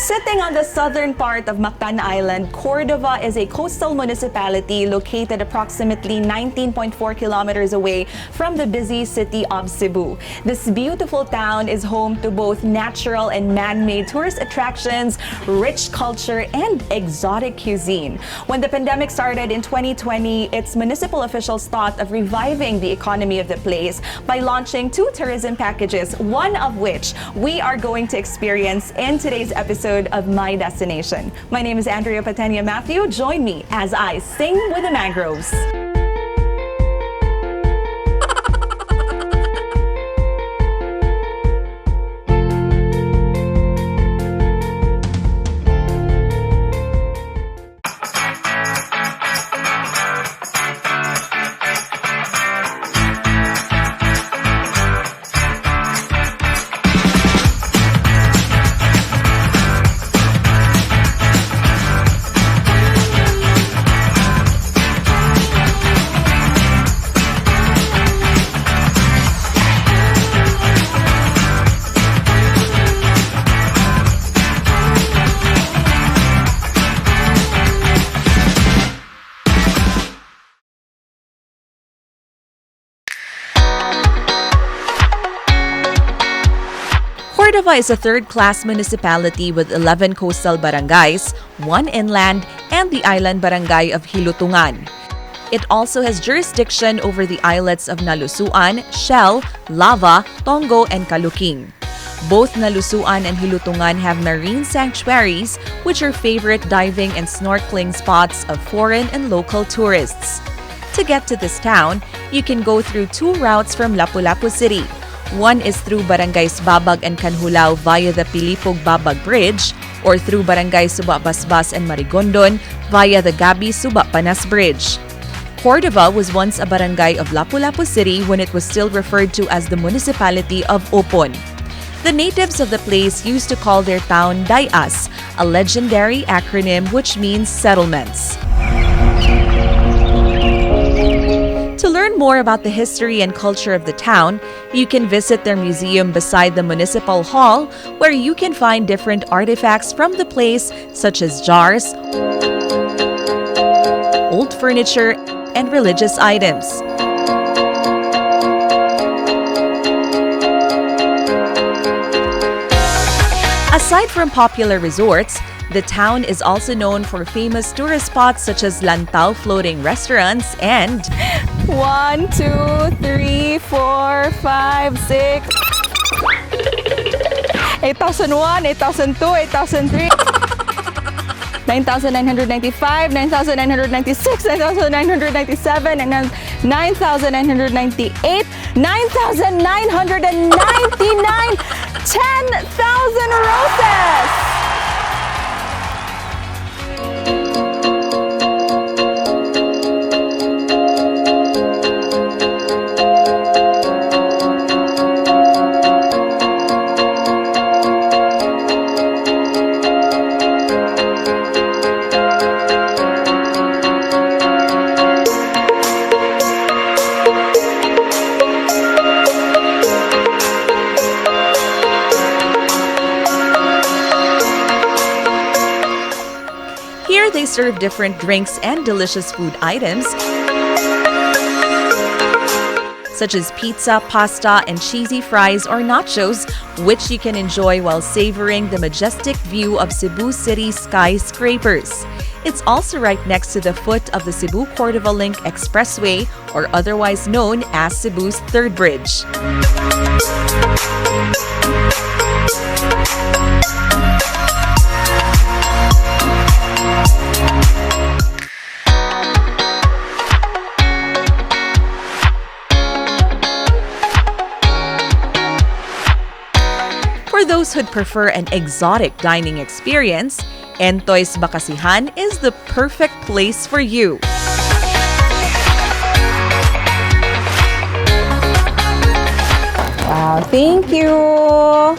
Sitting on the southern part of Mactan Island, Cordova is a coastal municipality located approximately 19.4 kilometers away from the busy city of Cebu. This beautiful town is home to both natural and man-made tourist attractions, rich culture, and exotic cuisine. When the pandemic started in 2020, its municipal officials thought of reviving the economy of the place by launching two tourism packages, one of which we are going to experience in today's episode of My Destination. My name is Andrea Patenia Matthew. Join me as I sing with the mangroves. Cordova is a third-class municipality with 11 coastal barangays, one inland, and the island barangay of Hilutungan. It also has jurisdiction over the islets of Nalusuan, Shell, Lava, Tongo, and Kaluking. Both Nalusuan and Hilutungan have marine sanctuaries, which are favorite diving and snorkeling spots of foreign and local tourists. To get to this town, you can go through two routes from Lapu-Lapu City. One is through Barangays Babag and Canjulao via the Pilipog Babag Bridge, or through Barangay Suba Basbas and Marigondon via the Gabi Suba Panas Bridge. Cordova was once a barangay of Lapu-Lapu City when it was still referred to as the municipality of Opon. The natives of the place used to call their town Dayas, a legendary acronym which means settlements. To learn more about the history and culture of the town, you can visit their museum beside the municipal hall, where you can find different artifacts from the place, such as jars, old furniture, and religious items. Aside from popular resorts, the town is also known for famous tourist spots such as Lantau floating restaurants and 1, 2, 3, 4, 5, 6, 8,001, 8,002, 8,003, 9,995, 9,996, 9,997, 9,998, 9,999, 10,000 roses! Here they serve different drinks and delicious food items such as pizza, pasta, and cheesy fries or nachos, which you can enjoy while savoring the majestic view of Cebu City skyscrapers. It's also right next to the foot of the Cebu Cordova Link Expressway, or otherwise known as Cebu's Third Bridge. For those who'd prefer an exotic dining experience, Entoy's Bakasihan is the perfect place for you. Wow, thank you!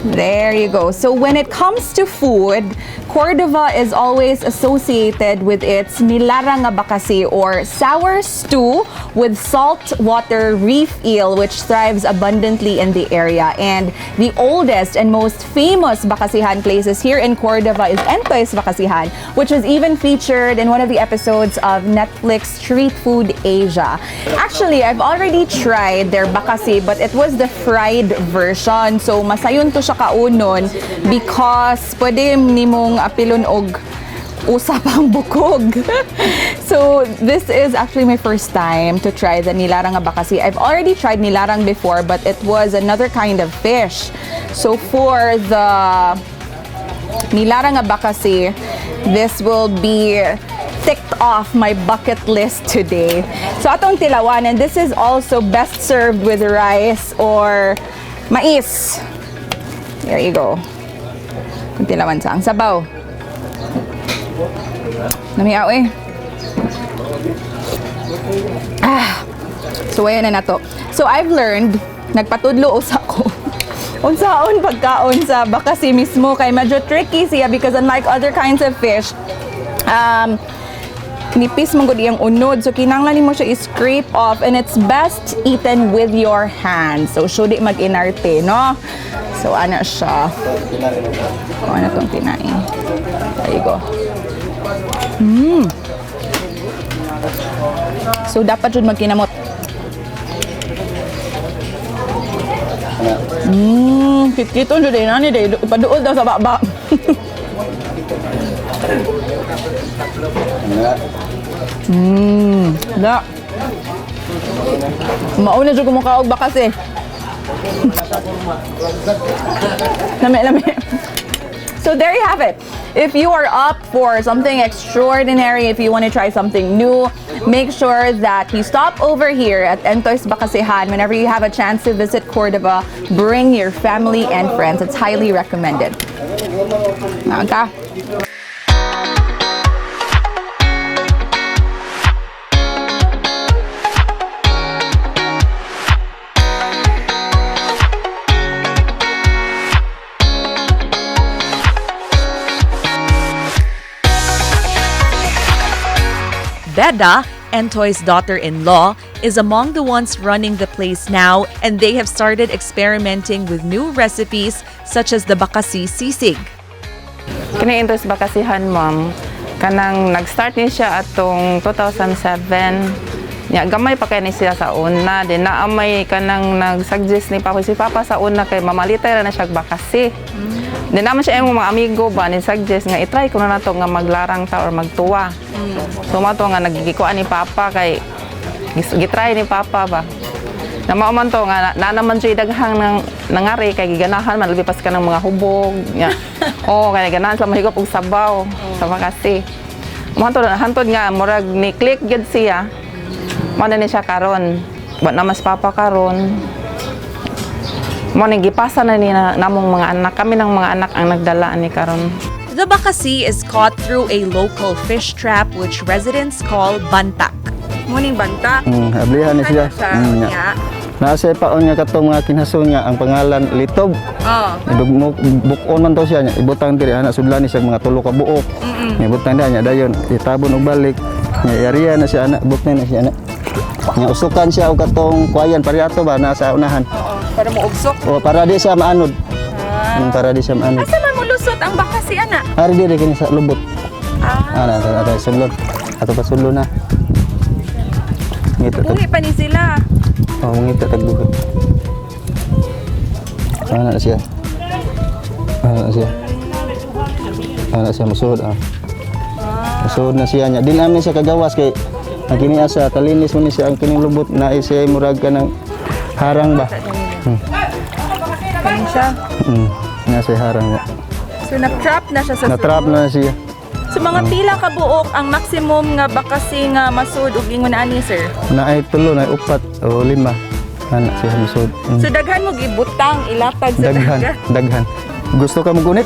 There you go. So when it comes to food, Cordova is always associated with its nilarang nga bakasi, or sour stew with saltwater reef eel, which thrives abundantly in the area. And the oldest and most famous bakasihan places here in Cordova is Entoy's Bakasihan, which was even featured in one of the episodes of Netflix Street Food Asia. Actually, I've already tried their bakasi, but it was the fried version. So masayon to siya kaunon because pwede nimong apilon og usa pang bukog. So this is actually my first time to try the nilarang nga bakasi. I've already tried nilarang before, but it was another kind of fish. So for the nilarang nga bakasi, this will be ticked off my bucket list today. So atong tilawan, and this is also best served with rice or mais. There you go. Kung tilawan sa ang sabaw. Namiaw eh. Ah. So ayan na nato. So I've learned, nagpatudlo usa ko unsaon pagkaon sa bakasi mismo kay medyo tricky siya because unlike other kinds of fish, nipis man gud iyang unod. So kinahanglan nimo siya i-scrape off and it's best eaten with your hands. So syuddi mag-inarte, no? So ana siya. So ana tong tinai. There you go. So dapat jud magkinamot. Kitkito jud eh nani day ipaduol daw sa baba. Da. Mauna jud ko mukaog ba kasi. Lami, lami. So there you have it. If you are up for something extraordinary, if you want to try something new, make sure that you stop over here at Entoy's Bakasihan. Whenever you have a chance to visit Cordova, bring your family and friends. It's highly recommended. Ka. Beda, Entoy's daughter-in-law, is among the ones running the place now, and they have started experimenting with new recipes such as the bakasi sisig. Kini Entoy's Bakasihan, ma'am, kanang nag-start ni siya atong 2007. Nya gamay pa kay ni siya sa una, di naa may kanang nag-suggest ni Papa, si Papa sa una kay mamalitay ra na siya bakasi. Di naman siya imong mga amigo ba ni suggest nga i-try ko na nato nga maglarang ta or magtuwa. So mao to nga nagigikuan ni Papa kay gitry ni Papa ba. Na mao man to nga na naman siya daghang nang nangari kay giganahan man labi pas ka ng mga hubog nya. Oh, kay ganahan sila mahigop og sabaw sa bakasi. Mao to hantod nga murag ni click gyud siya. Mao na ni siya karon. Wa na mas Papa karon. Mao ni gipasa na ni na, namong mga anak, kami ng mga anak ang nagdala ani karon. The bakasi is caught through a local fish trap which residents call bantak. Muning banta. Ablihan ni siya. Ano Nya. siya? Naa siya paon nga katong mga kinhason nga ang pangalan Litob. Oh. Ibug bukon man to siya nya ibutang diri ana sudlan ni siya mga tulo ka buok. Ibutang diha nya dayon itabon og balik. Nya yariya na siya ana bukna na siya ana. Nya usukan siya og katong kuwayan pariato ba na sa unahan. Oo, para mo ugsok. O para di siya maanod. Para di siya maanod. Asa man mo lusot ang bakasi ana? Ari diri kini sa lubot. Ah, Ana sa ato sulod. Ato pa sulod na. Ngita tag. buhi pa ni sila. Oh, ngita tag buhi. Ana na siya. Ana na siya. Ana siya musuod ah. Musuod na siya niya. Di namin siya kagawas kay ang kini asa kalinis man ni siya ang kining lubot na siya murag ka ng harang ba. Kani siya. Na siya harang ba. So na-trap na siya sa Na-trap sulod. na siya. So mga pila ka buok ang maximum nga bakasi nga masud og ingon ani, sir? Naay tulo, naay upat o lima. Ana siya musuod. So daghan mo gibutang ilatag sa Daghan, dagat. daghan. Gusto ka mugunit?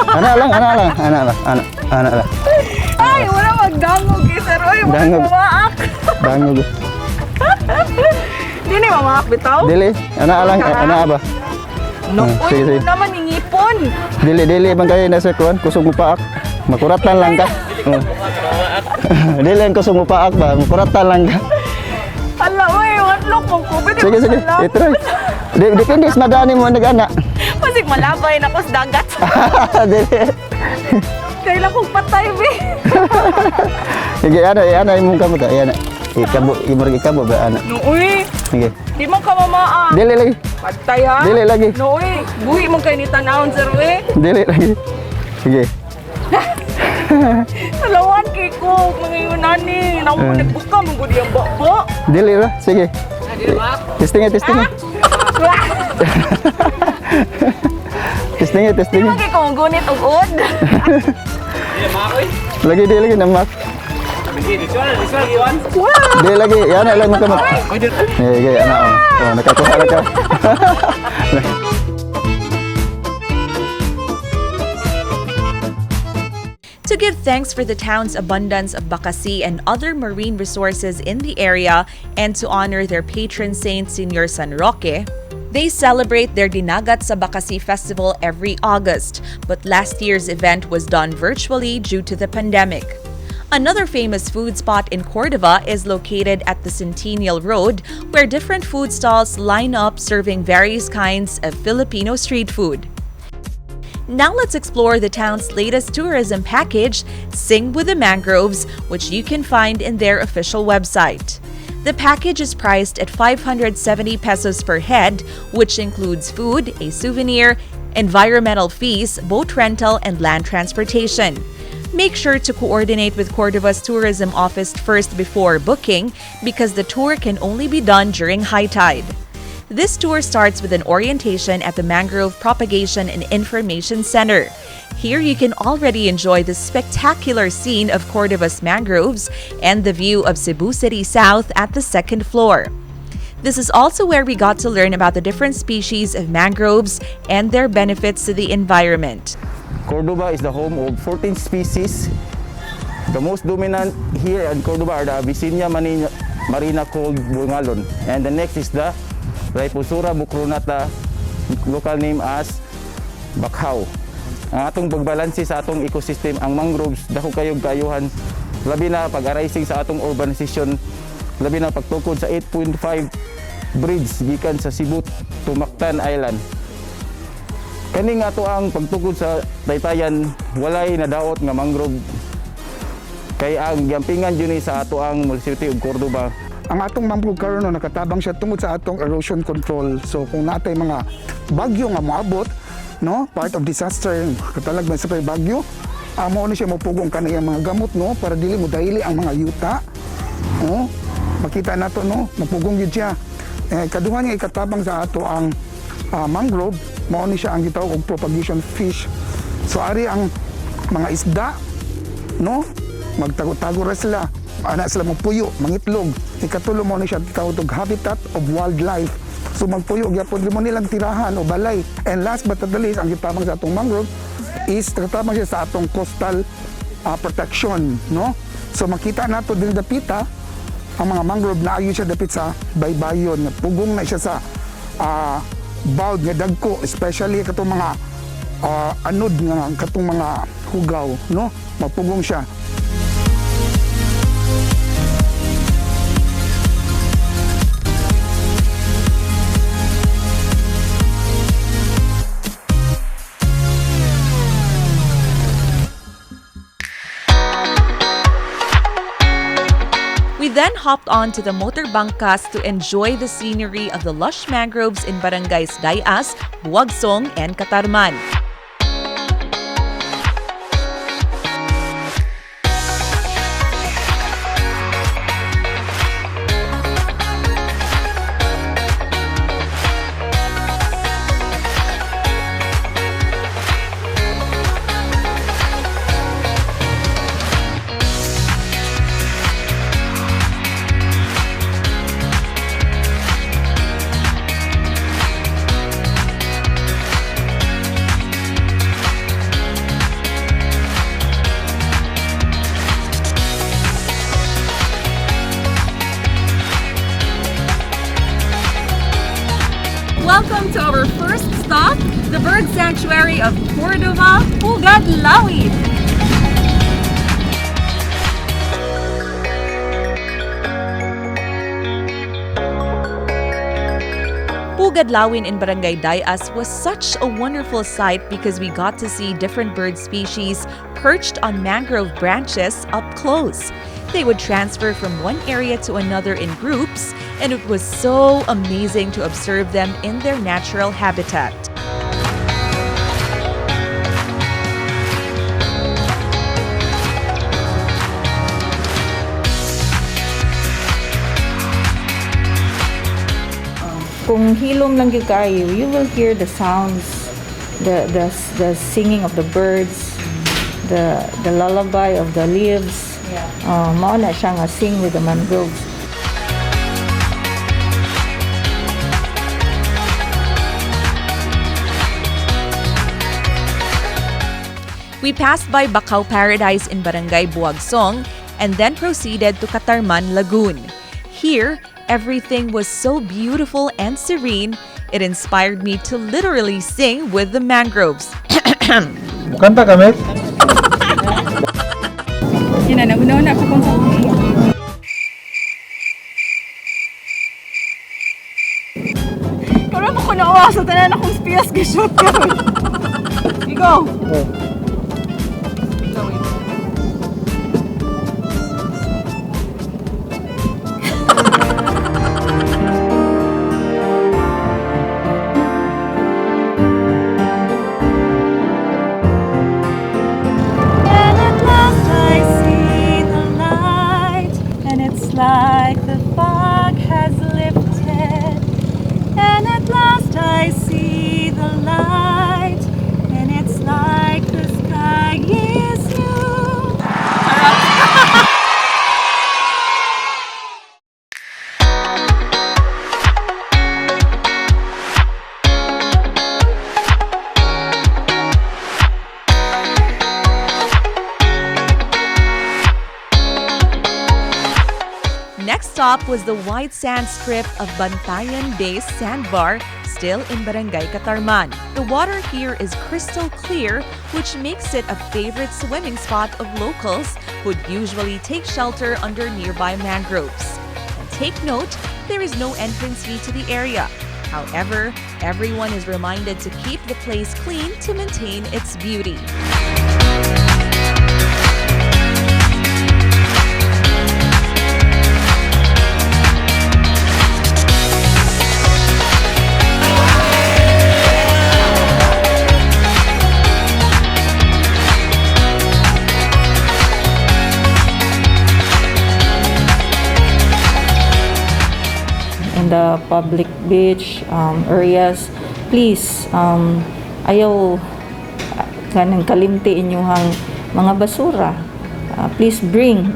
Ana lang, ana lang, ana lang, ana, ana lang. Ay, wala magdangog eh, sir. Oy, wala Dangog. mamaak. Dangog. Di ni mamaak bitaw. Dili, ana lang, ana ba? No, Ah, uy, sige, sige. naman ingipon. Dili dili man kayo nasa kuan, kusog mo paak. Makuratan lang ka. Oh. Dili ang kusog mo paak ba, makuratan lang ka. Hala, uy, wadlok mo ko. Pwede Sige, mo sige. salam. I-try. Depende sa madani mo nag-ana. Pasig malabay na ko sa dagat. Dili. Kailan kong patay, be. Sige, ana, ana imong kamot. Ana. Ikabo, imong ikabo ba ana. No, uy. Sige. Di mo ka mamaa. Dili lagi. Patay, ha? Dili lagi. No, uy. Buhi mo kay ni tanawon, sir, uy. Dili lagi. Sige. Salawan kay ko. Mga yunani. Naku, Eh. nagbuka mo gud yung babo. Dili ra. Sige. Testing testing. Testing testing. Di mo kay ko gunit og ud. Lagi dili lagi namak. Dili lagi, ana lang mo kamot. Sige, ana. Oh, oh nakakuha na ka. To give thanks for the town's abundance of bakasi and other marine resources in the area and to honor their patron saint, Senor San Roque, they celebrate their Dinagat sa Bakasi Festival every August, but last year's event was done virtually due to the pandemic. Another famous food spot in Cordova is located at the Centennial Road, where different food stalls line up serving various kinds of Filipino street food. Now let's explore the town's latest tourism package, Sing with the Mangroves, which you can find in their official website. The package is priced at 570 pesos per head, which includes food, a souvenir, environmental fees, boat rental, and land transportation. Make sure to coordinate with Cordova's tourism office first before booking because the tour can only be done during high tide. This tour starts with an orientation at the Mangrove Propagation and Information Center. Here you can already enjoy the spectacular scene of Cordova's mangroves and the view of Cebu City South at the second floor. This is also where we got to learn about the different species of mangroves and their benefits to the environment. Cordoba is the home of 14 species. The most dominant here in Cordoba are the Avicennia marina called bungalon. And the next is the Rhiposura mucronata, local name as bakhaw. Ang atong pagbalanse sa atong ecosystem, ang mangroves, dako kayog kayuhan, labi na pag-arising sa atong urbanization, labi na pagtukod sa 8.5 bridge gikan sa Cebu to Mactan Island. Kani nga to ang pagtukod sa Taytayan, walay nadaot nga mangrove kay ang giampingan jud ni sa ato ang munisipyo ug Cordoba. Ang atong mangrove karon, no, nakatabang siya tungod sa atong erosion control. So kung natay mga bagyo nga moabot, no, part of disaster, katalag man sa pay bagyo, amo ni siya mopugong kaniyang mga gamot, no, para dili mo dahili ang mga yuta. No? Makita nato, no, mapugong gyud siya. Eh, kaduha niya ikatabang sa ato ang mangrove, mao ni siya ang gitawag og propagation fish. So ari ang mga isda, no, magtago-tago ra sila, ana sila magpuyo, mangitlog. Ikatulo, mo ni siya tawag og habitat of wildlife, so magpuyo gyapon mo nilang tirahan o balay. And last but not the least, ang gitabang sa atong mangrove is katabang siya sa atong coastal protection, no. So makita nato din dapita ang mga mangrove na ayo siya dapit sa baybayon nga pugong na siya sa bawd nga dagko, especially katong mga anod nga katong mga hugaw, no, mapugong siya. We then hopped on to the motor bangkas to enjoy the scenery of the lush mangroves in barangays Dayas, Buagsong, and Katarman. Welcome to our first stop, the bird sanctuary of Cordova, Pugadlawin. Pugadlawin in Barangay Dayas was such a wonderful sight because we got to see different bird species perched on mangrove branches up close. They would transfer from one area to another in groups, and it was so amazing to observe them in their natural habitat. Kung hilom lang gyud kayo, you will hear the sounds, the singing of the birds, the lullaby of the leaves. Mao na siya nga sing with the mangroves. We passed by Bacau Paradise in Barangay Buagsong and then proceeded to Catarman Lagoon. Here, everything was so beautiful and serene, it inspired me to literally sing with the mangroves. Kanta kami. Yun na, na ako kung. Karon mo ko na sa tanan akong spills ga-shoot karon. Go. Oh. No, wait. And at last I see the light, and it's like the fog has lifted. And at last I see the light, and it's like the sky is new. Next stop was the white sand strip of Bantayan Bay Sandbar, still in Barangay Catarman. The water here is crystal clear, which makes it a favorite swimming spot of locals who'd usually take shelter under nearby mangroves. And take note, there is no entrance fee to the area. However, everyone is reminded to keep the place clean to maintain its beauty. In the public beach areas, please, ayaw kanang kalimti inyuhang mga basura. Please bring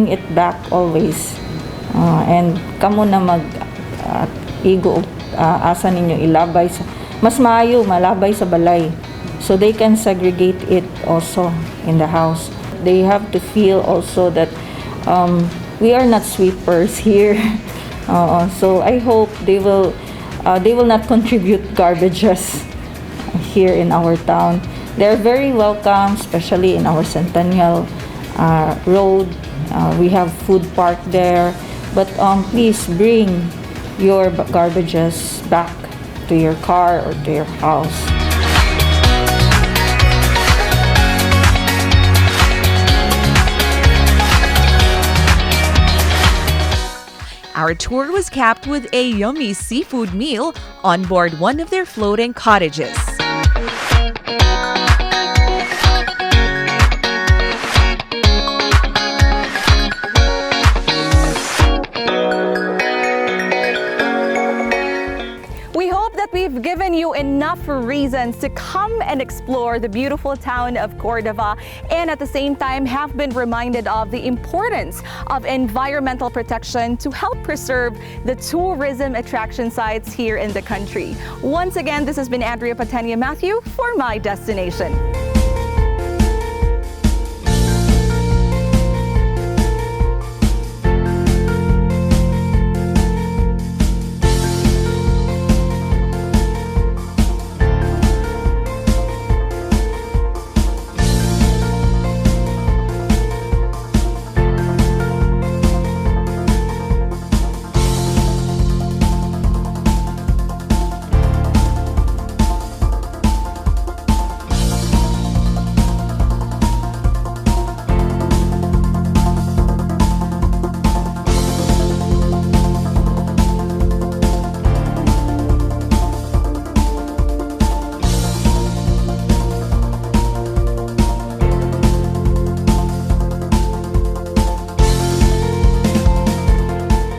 it back always. And kamo na mag igo asa ninyo ilabay sa mas maayo malabay sa balay so they can segregate it also in the house. They have to feel also that we are not sweepers here. Oo, so I hope they will not contribute garbages here in our town. They're very welcome, especially in our Centennial Road. We have food park there. But please bring your garbages back to your car or to your house. Our tour was capped with a yummy seafood meal on board one of their floating cottages. We hope that we've given you enough reasons to come and explore the beautiful town of Cordova and at the same time have been reminded of the importance of environmental protection to help preserve the tourism attraction sites here in the country. Once again, this has been Andrea Patenia Matthew for My Destination.